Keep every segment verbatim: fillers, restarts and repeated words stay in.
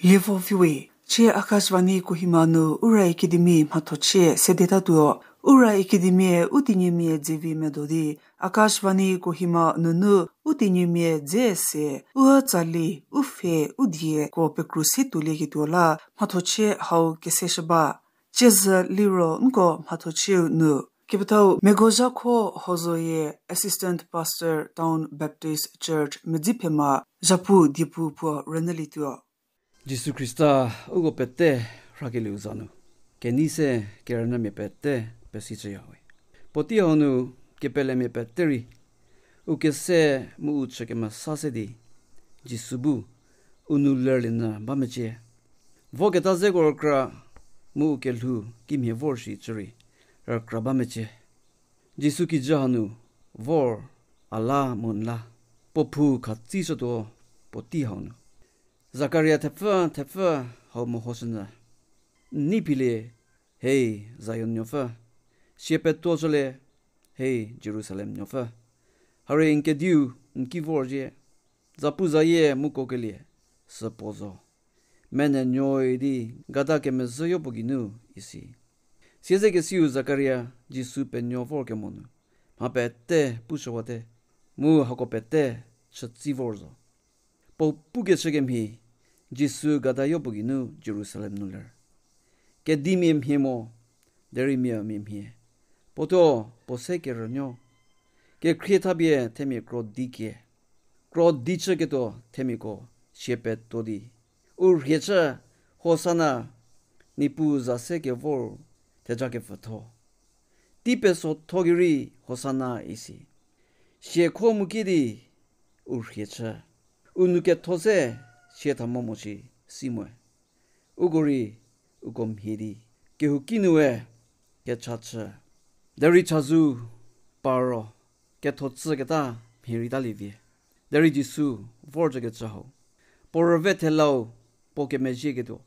Lievo viwe, cie Akashvani Kohima nu Ura Academy mhathochie sedetatuo. Ura Academy u tenyimia dze vi medo di, Akashvani Kohima nunu u tenyimia dze se, u tsali, u pfhe, u dieko pekru se tuolieketuo la mhathochie hau keseshü ba. Ciezü liro nko mhathochieu nu kepethau Megozhakho Hozoye, Assistant Pastor, Town Baptist Church, Medziphema, zhapu diepu puo rünyülietuo. Jisu Khrista uko pete rhakelieu za nu, kenei se kerünyümia pete pesicüyawe. Puotei hau nu kepelemia pete rei u kese mu u chü kemesa se di, Jisu bu u nou lerlie nyü ba mecie. Voketa zeko rükra mu u kelhou kimhie vor shi cü rei rükra ba mecie. Jisu kijü hanu vor a la mu n la, puo phou khatsishütuo puotei hau nu. Zakaria thepfü thepfü hau mehoshünyü. N nei philie, hei Zion nuopfü, sie petuoshülie, hei Jerusalem nuopfü. Harie n kediu n ki vorzhie, zapuzayie mu kokelie süpuo zo. Menuonuoi di gada kemezhüyo puo geinu isi. Siezekesiu Zakaria Jisu penuo vorkemo nu mha pete pushüwate, mu hako pete chütsi vor zo. Puo pukeshü kemhie, Jisu gadayo puo geinu Jerusalem nu ler. Kedimia mhie mo, derei miamia mhie. Puotuo puo se kerünuo. Kekhrie thapie themia kro di kie. Kro di chüketuo themiako sie petuo di, u rhie chü, Hosana, Niepuu za se kevor thejakepfütho. Tei pesotho gei rei Hosana isi. Siekho mu kie di u rhie chü. U nou ketho se sie tha mo mo shi si moe. Uko rei uko mhie di kehouki nue kecha chü. Derei chazou paro ketho chüketa mhie reitalie vi. Derei Jisu vorcükecü hau, puo rüve thelau puo kemezhieketuo,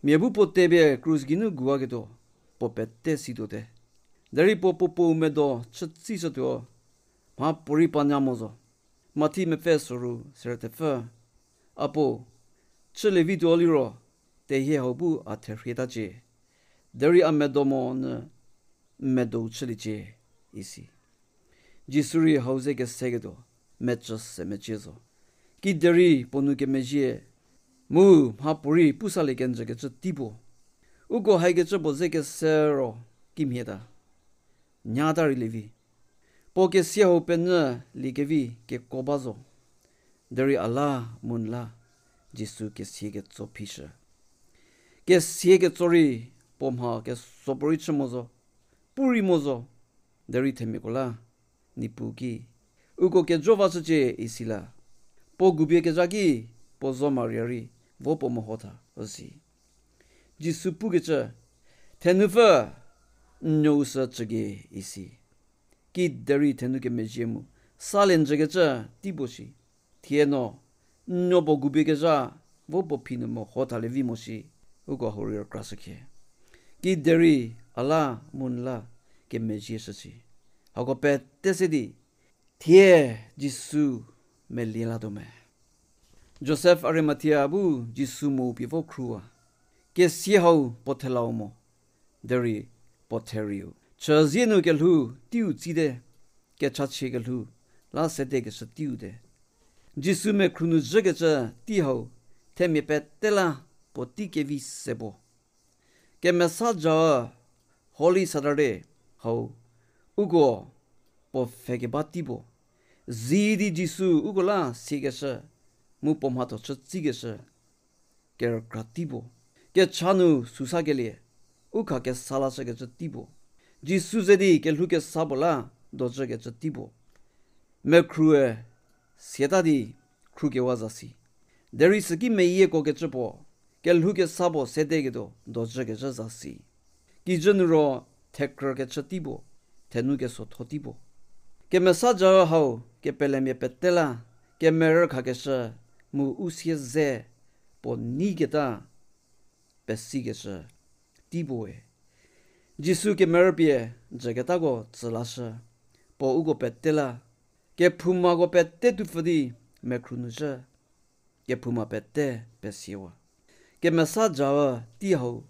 mia bu puo tepie krus geinu guaketuo, puo pete situote. Derei puo puo puou medo chütsishütuo, mhapuorei panya mo zo. Mathi mepfü soru serü thepfü, a puo, chülievituo liro, tehie hau bu a therhietacie. Derei a medo monyü n medou chüliecie, isi. Jisu rei hau ze keseketuo mecü se mecie zo. Kiderei puo nou kemezhie mu mhapuorei pusalie kenjükecü tei puo, uko haikecü puo ze kese ro kimhieta, nyata rei lievi. Puo kesia hau penyü liekevi kekuo ba zo. Derei a la mu n la Jisu kesia ketso phishü. Kesia ketso rei puo mha kesuo puorei chü mo zo, pu rei mo zo. Derei themiako la Niepuu ki, uko kejo vashücie isi la, puo gubie kezha ki puo zo Maria rei vo puo mehotha üsi. Jisu pukecü, thenupfü, n nuou sü cüge isi. Kiderei thenu kemezhie mu salie njükecü tei puo shi. Thie no, n nuo puo gubie kezha vo puo phi nu mehothalie vi mo shi, uko hau rei rükrashükhie. Kiderei a la mu n la kemezhie shüshi. Hako pete se di, thie Jisu melie latuo me. Josef Arimathia bu Jisu mo pie vo khrüwa. Kesia hau puo thelau mo, derei puo therieu chüzie nu kelhou teiu tsite, kechachie kelhou la sedekeshü teiu te. Jisu mekhru nu zhükecü tei hau themia pete la puotei kevi se puo. Kemesa Jaü, Holy Saturday hau, uko puo pfhe keba tei puo. Zi di Jisu uko la siekeshü mu puo mhatho chütsikeshü kerükra tei puo. Kecha nu susakelie u kha kesa lashükecü tei puo. Jisu ze di kelhou kesa puo la dojükecü tei puo. Mekhrue siata di khrukewa zasi. Derei süki meyieko kecü puo, kelhou kesa puo sedeketuo dojükecü zasi. Kijü nu ro thekrükecü tei puo, thenu kesuotho tei puo. Kemesa Jaü hau kepelemia pete la kemerü khakeshü mu u sieze puo neiketa pesikeshü tei puoe. Jisu kemerü pie jüketako tsü lashü, puo uko pete la Kephoumako pete tupfü di mekhru nu zhü. Kephouma pete pesiewa. Kemesa ja-u tei hau.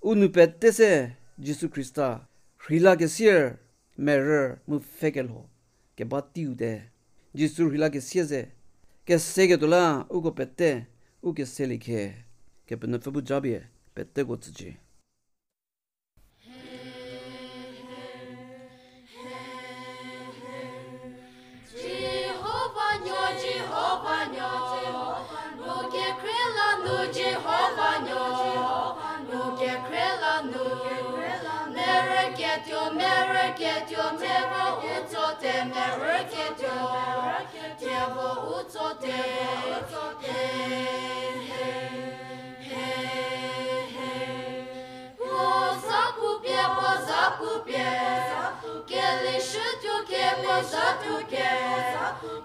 U nou pete se Jisu Khrista rheilakesier merü mu pfhekelho keba teiu te. Jisu rheilakesie ze keseketuo la uko pete u keselie khe. Kepenuopfü bu japie peteko tsücie. Jihova nuo, Jihova nuo, nu kekhrie la nu, Jihova nuo, nu kekhrie la nu, merüketuo, merüketuo, thie vo u tsote, merüketuo, thie vo u tsote, he, he, he. Puo za pupie, puo za pupie, kelishütuo ke, puo za tuo ke,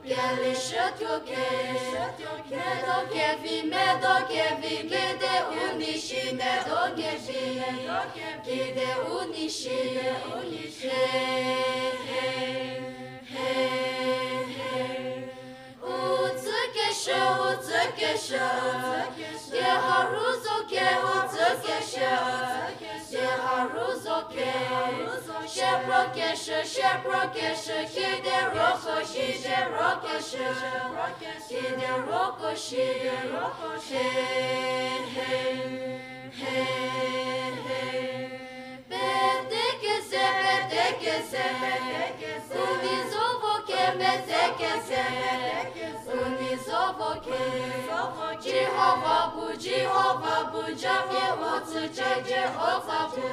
kelishütuo ke, medo kevi, medo kevi, kide u nei shi, medo kevi, kide u nei shi, he, he, he, he. U tsükeshü, u tsükeshü, die ha rhu zo ke, u tsükeshü, die ha rhu zo ke, shieprokeshü, shieprokeshü, kide roko shi, kide roko shi, kide roko shi, he, he, he, he. Pete keze, pete keze, u nei zo vo kemeze keze, u nei zo vo ke, Jihova bu, Jihova bu, japie u tsücie, Jihova bu,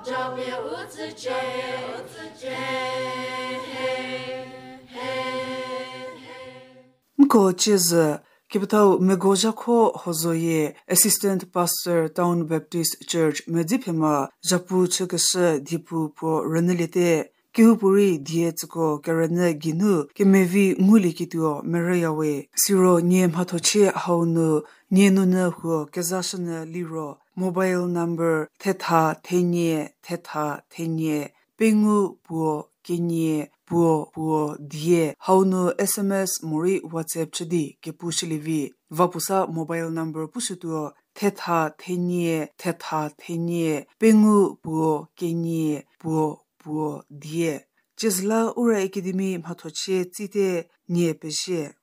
japie u tsücie, he, he, he. Nko ciezü, kepethau Megozhakho Hozoye, Assistant Pastor, Town Baptist Church, Medziphema, zhapu chükeshü diepu puo rünyüliete. Kehoupuorei die tsüko kerünyü geinu kemevi ngulieketuo merüyawe. Siro nie mhathochie hau nu, nie nunyü huo kezashünyü liro, mobile number thetha thenie thetha thenie pengou puo kenie puo puo die, hau nu S M S morei WhatsApp chü di kepushülievi. Va puo sa mobile number pushütuo, thetha thenie thetha thenie pengou puo kenie puo puo die. Ciezüla Ura Academy mhathochie tsite, nie pezie.